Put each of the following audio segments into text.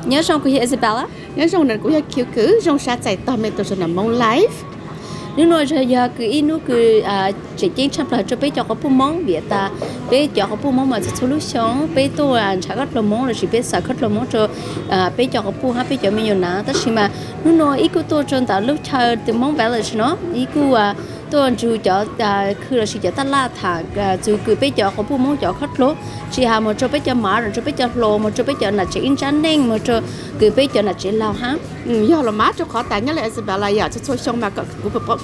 Nyob zoo, kuv yog Isabella. Nyob zoo, kuv yog Kiv Kwv. Zoo sab txais tog mej tuaj rua nam Hmoob Life. Nub nua yog kws ib nub kws tseem ceeb tshaj plawg rua peb cov quas puj Moob vim tas peb cov quas puj Moob mas txhua txhua lub xyoo peb tuaj nrhav khaub dluag Moob lossis peb xaws khaub dluag Moob rua peb cov quas puj hab peb cov me nyuam nav. Tab sis mas nub nua ib kuj tuaj rua ntawm lub chaw Moob Village no, ib kuj tuaj nrug cov khw lossis cov taj laj tham txug kws peb cov quas puj Moob cov khaub dluag, tsi has moog rua peb cov mav, moog rua peb cov hluas, moog rua peb cov nam tsev ib ntsab neej, moog rua kws peb cov nam tsev laug hab. Yog los mas rua qhov tas nyob le Isabella yom, txhua txhua xyoo mas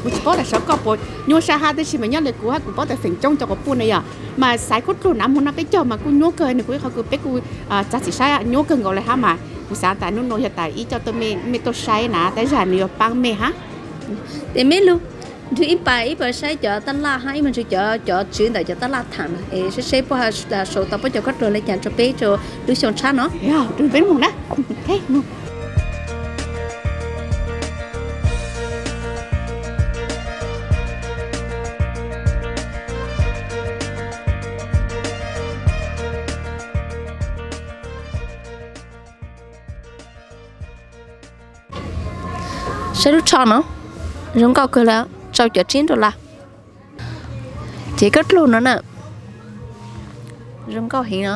kuv tsi paub tas saib koj puas nyuaj sab hab, tab sis mas nyob le kuv hab kuv paub tas feem coob cov quas puj ne yom, mas xaiv khaub dluag nav moog noj peb caug mas kuj nyuaj kawg, nws kuj ib qhov kws peb kuj txav txim saib nyuaj kawg nkaus le hab mas kuv xaav tas nub nua yog tas ib co tuaj mej tuaj saib na, tab zag nws yuav paab mej hab. Tes mej lug nrug ib pas ib pas saib cov taj laj hab ib mas nrug cov, cov tswv ntawm cov taj laj tham na, es saib seb puab sau tau puab cov khaub dluag le caag rua peb rua lub xyoo tshab no. Peb moog na. Saib lub tsho no, zoo nkauj kawg le, rau caum tsib dollar. Ces khaub dluag no na, zoo nkauj heev no.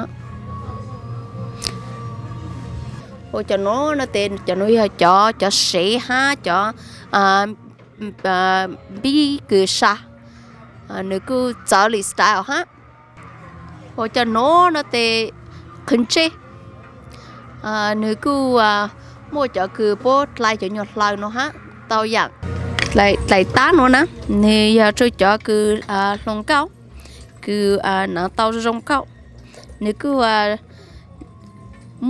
Ua cov nuav no tes cov nuav yog cov, cov sev hab cov npib kws sa, nws kuj txawv li style hab. Ua cov nuav no tes qhwv ntsej, nws kuj muaj cov kws puab dlai cov nyuag hlaws no hab tau yaam. Dlaim tab nuav na, nws yog rua cov kws hluas nkauj, kws nav tau zoo nkauj. Nws kuj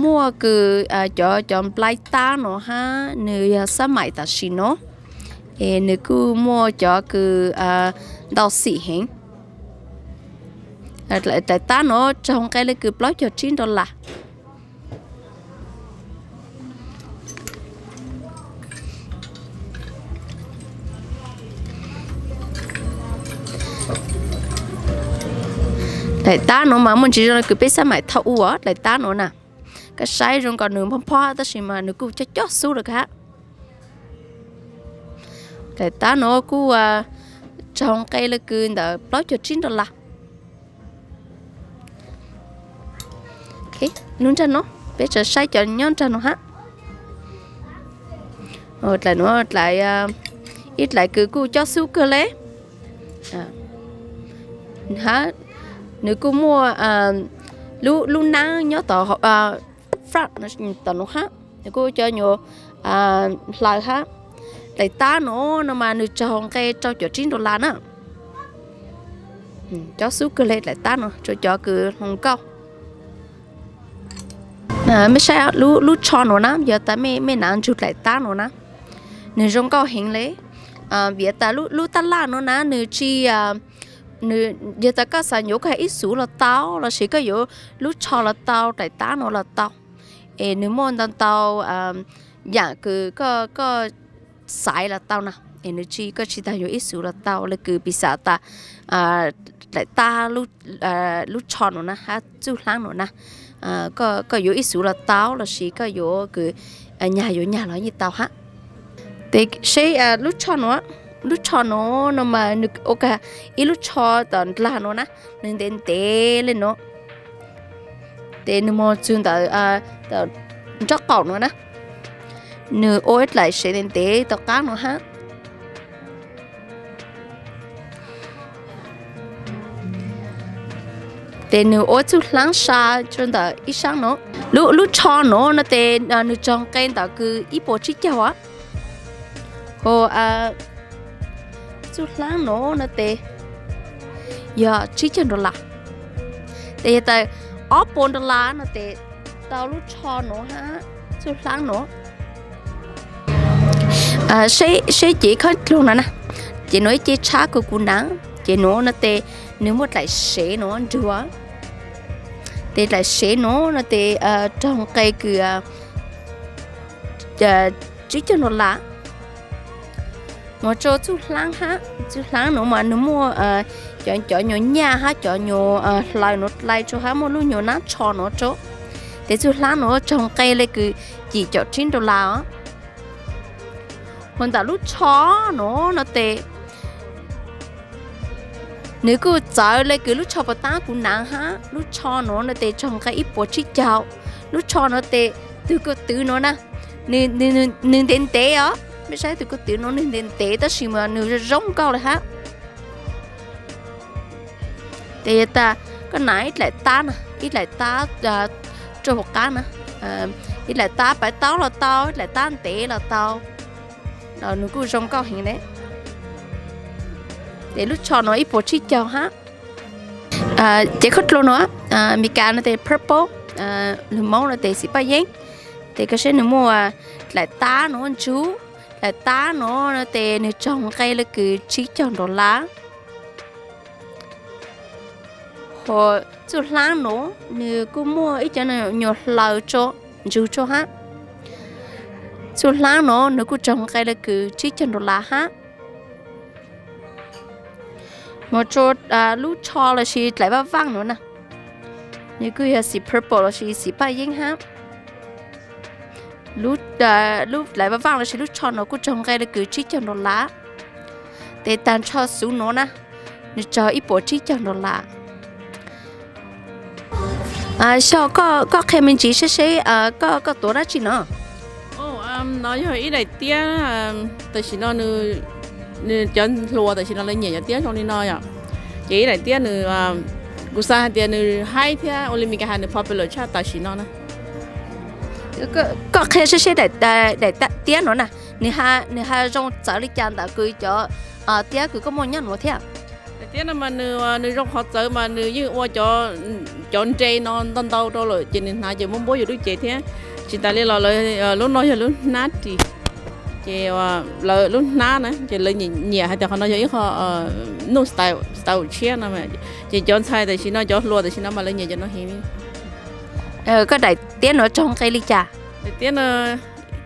muaj kws cov, cov nplaib tab nuav hab, nws yog xab maim tam sim nuav, es nws kuj muaj cov kws ntau xim heev. Dlaim tab nuav raug nqe le kws plaub caug tsib dollar. Dlaim tab nuav mas muaj ntsis zoo le kws peb xab maim thaum ub os, dlaim tab nuav na. Koj saib zoo nkaus nws phob phob tab sis mas nws kuj cob cob xub lawm hab. Dlaim tab nuav kuj raug nqe le kws ntawm plaub caug tsib dollar. Lub nraag nuav, peb tseem saib cov nyob nraag nuav hab. Dlaim nuav, dlaim, ib dlaim kws kuj cob xub kawg le. Hab, nws kuj muaj lub, lub naab nyob tom, front tom nuav hab, nws kuj cov nyuag hlaws hab. Dlaim tab nuav no mas nws raug nqe rau caum tsib dollar na. Cob xub kawg le dlaim tab nuav rua cov kws hluas nkauj. Mej saib lub tsho nuav na, yog tas mej, mej nav nrug dlaim tab nuav na, nws zoo nkauj heev le. Vim tas lub taj laj nuav na nws tsi, nws, yog tas koj xav yuav koj ib xuv los tau lossis koj yuav lub tsho los tau, dlaim tab nuav los tau. Es nws muaj ntau ntau yaam kws koj, koj xaiv los tau na. Es nws tsi, koj tsi tas yuav ib xuv los tau le kws piv xam tas dlaim tab lub tsho nuav na hab txuj hlaab nuav na, koj yuav ib xuv los tau lossis koj yuav kws nyag yuav nyag los yeej tau hab. Tes seb lub tsho nuav, lub tsho nuav no mas nws ua kag ib lub tsho tom ndlag nuav na, nws ntev ntev le nuav. Tes nws moog txug ntawm nraub qaum nuav na, nws ua ib dlaim sev ntev ntev tom qaab nuav hab. Tes nws ua txuj hlaab sa rua ntawm ib saab nuav. Lub, lub tsho nuav no tes nws raug nqe ntawm kws ib puas tsib caug os. Ho txuj hlaab nuav no tes yog tsib caug dollar. Tes yog tas ob puas dollar no tes tau lub tsho nuav hab txuj hlaab nuav. Seb cev khaub dluag no na, ces nuav ib ce tshab kws kuv nav, ces nuav no tes nws muaj dlaim sev nuav nrug. Tes dlaim sev nuav no tes raug nqe kws tsib caug dollar. Mus rua txuj hlaab hab, txuj hlaab nuav mas nws muaj cov, cov nyuag nyaj hab cov nyuag hlaws nuav dlai rua hab muaj lub nyuag nab tsho nuav rua. Tes txuj hlab nuav tsaug nqe le kws cim caum tsib dollar os. Hos ntawm lub tsho nuav no tes nws kuj txawv le kws lub tsho puas tab kuv naav hab. Lub tsho nuav no tes tsaug nqe ib puas tsib caug. Lub tsho nuav tes tug kua twv nuav na, nws ntev ntev os. Mej saib tug kua twv nuav nws ntev ntev tab sis mas nws zoo nkauj le hab. Tes yog tas koj naav ib dlaim tab na, ib dlaim tab rua huv qab na, ib dlaim tab paiv taub los tau, ib dlaim tab ntev los tau, nws kuj zoo nkauj heev le. Tes lub tsho nuav ib puas tsib caug hab. Ces khaub dluag nuav, Meskas no tes purple, lug Moob no tes xim paj yeeb. Tes koj saib nws muaj dlaim tab nuav ntsug, dlaim tab nuav no tes nws tsaug nqe le kws tsib caug dollar. Hos txuj hlab nuav nws kuj muaj ib cov nyuag hlaws tso, ntsug tso hab. Txuj hlab nuav nws kuj tsaug nqe le kws tsib caug dollar hab. Moog rua lub tsho lossis dlaim vaj vaaj nuav na, nws kuj yog xim purple lossis xim paj yeeb hab. Lub dlaim vaj vaaj lossis lub tsho nuav kuj tsaug nqe le kws tsib caug dollar. Tes taag nrho xuv nuav na, nws tsaug ib puas tsib caug dollar. Xyov koj qhia me ntsis seb seb koj tuav dab tsi no? No yog ib daim tiab, tam sim no nws cov hluas tam sim no lawv nyiam cov tiab zoo li no yom. Ces ib daim tiab nws, kuv xav hais tias nws haib thiab ua li Meskas has nws popular tshaj tam sim no na. Koj qhia seb seb daim tiab no na, nws ha zoo txawv li cas ntawm kws cov tiab kws koj muaj nyob nuav thiab? Daim tiab no mas nws, nws zoo qhov txawv mas nws yeej ua cov nre no ntau ntau rau lawm ces nws hnav ces muab npuab yus lub cev thiab. Tsis tas li los lawv, lub no yog lub hnab ris, ces lawv lub hnab na ces lawv nyiam hais tias qhov no yog ib qho nuj style tshiab no. Ces cov ntxhais tam sim no, cov hluas tam sim no mas lawv nyiam cov no heev li. Koj daim tiab no tsaug nqe li cas? Daim tiab no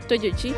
rau caum tsib.